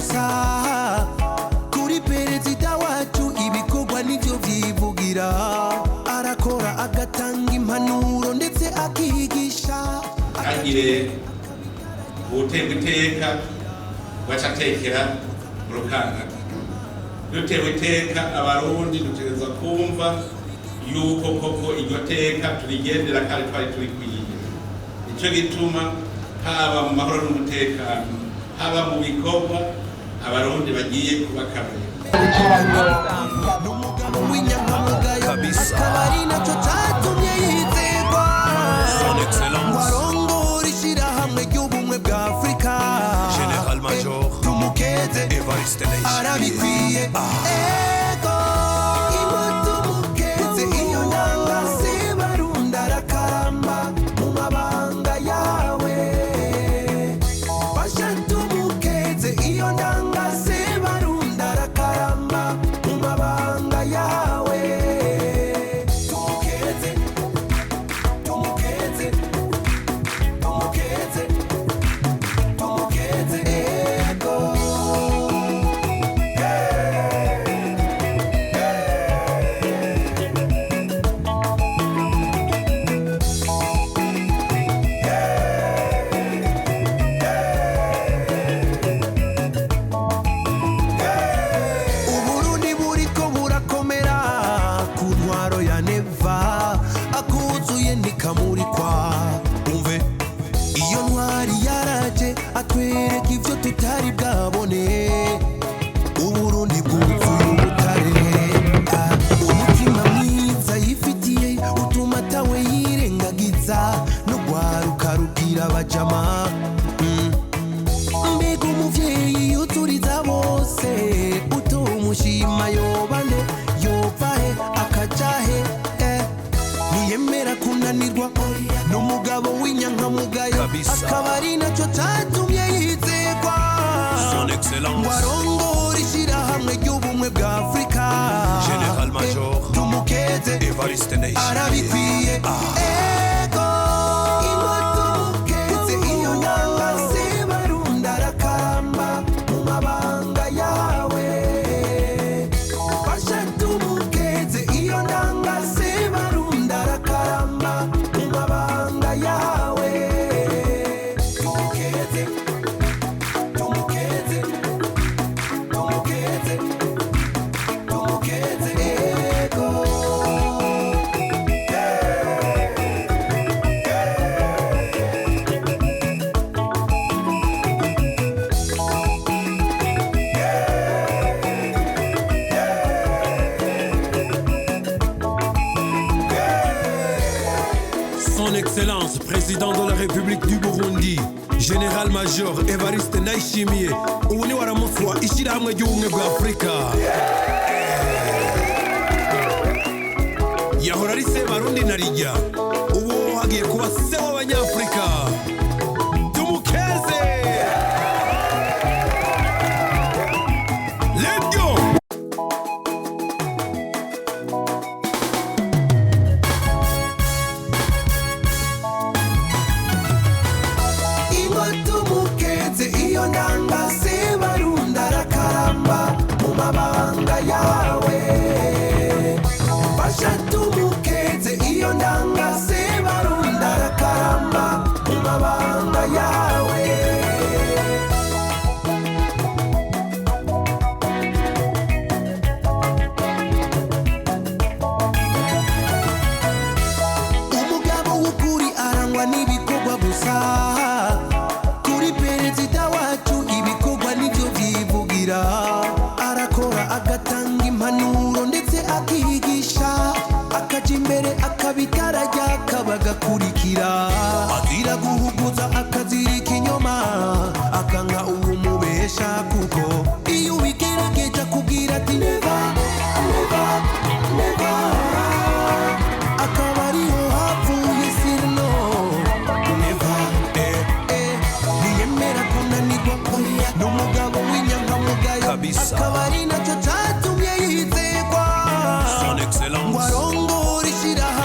Gusa kuri perezida wacu ibikorwa nibyo byivugira, arakora, agatanga impanuro ndetse akigisha. Ntagire uwuterwa iteka waca atekera mu rukangaga. Dutewe iteka, Abarundi dutegerezwa kumva yuko koko iryo teka turigendera kandi twari turikwiye. Nicyo gituma haba mu mahoro n'umutekano, haba mu bikorwa, Abarundi bagiye kuba akarorero. N'umugabo w'inyankamugayo. Kabisa. Akaba ari nacyo cyatumye yizerwa Son Excellence. ngo arongore ishyirahamwe ry'ubumwe bwa Afurika. Général Major. Tumukeze. Evariste Ndayishimiye. Arabikwiye. Ego, ingo tumukeze iyo nanga Sebarundi, arakaramba mu mabanga yawe. Fasha tumukeze iyo nanga Sebarundi, arakaramba mu mabanga yawe. Tumukeze, tumukeze, tumukeze, tumukeze, ego. Uburundi buriko burakomera ku ntwaro ya Neva, akuzuye ntikamurikwa. Umve, iyo ntwari yaraje atwereka ivyo tutari bwabone. Uburundi bwuzuye ubutare. Ah, umutima mwiza yifitiye utuma atawe yirengagiza, no rwaruka rugira abajama. Mbega umuvyeyi yuturiza bose, utumushima yobane yopfahe akajahe? Eh, ntiyemera kunanirwa, n'umugabo w'inyankamugayo. Kabisa. Akaba ari nacyo catumye yizerwa Son Excellence. ngo arongore ishyirahamwe ry'ubumwe bwa Afurika. Général Major. Tumukeze. Evariste Ndayishimiye. Arabikwiye. Ego, ingo tumukeze iyo nanga Sebarundi, arakaramba mu mabanga yawe. Fasha tumukeze iyo nanga Sebarundi, arakaramba mu mabanga yawe. Tumukeze, tumukeze, tumukeze, tumukeze, ego. Son Excellence, Président de la République du Burundi, Général-Major Evariste Ndayishimiye, ubu ni waramutswa ishyirahamwe ry'ubumwe bwa Afurika. Yahora ari se Barundi na rijya, ubu hagiye kuba se w'Abanyafurika. Tumukeze! Let's go! Ingo tumukeze iyo nanga Sebarundi, arakaramba mu mabanga yawe. Fasha tumukeze iyo nanga Sebarundi, arakaramba mu mabanga yawe. Umugabo w'ukuri arangwa n'ibikorwa gusa. Kuri perezida wacu ibikorwa nibyo byivugira, arakora, agatanga impanuro ndetse akigisha, akaja imbere akabitarajya akabagakurikira, azira guhuguza, akazirika inyoma, akanka uwumubesha, kuko iyo ubigerageje akubwira ati: "Never, never, never." Akaba ariho havuye sirino Neva. Eh, eh, ntiyemera kunanirwa, n'umugabo w'inyankamugayo. Kabisa. Akaba ari nacyo cyatumye yizerwa Son Excellence. ngo arongore ishyirahamwe.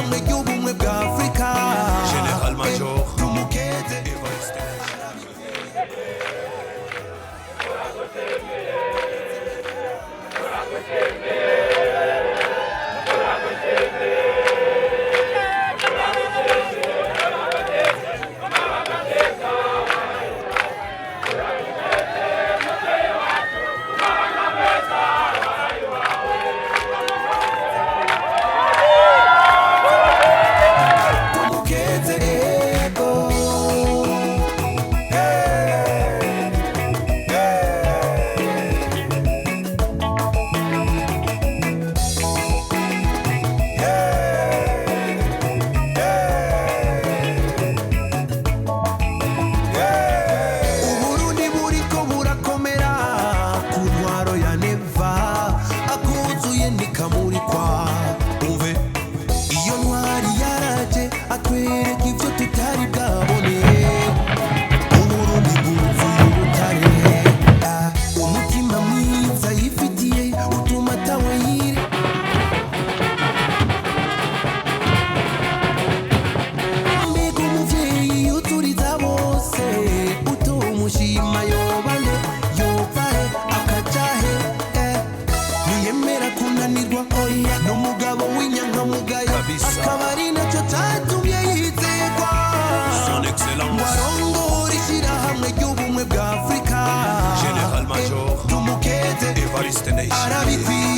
Ndayishimiye. Arabikwiye.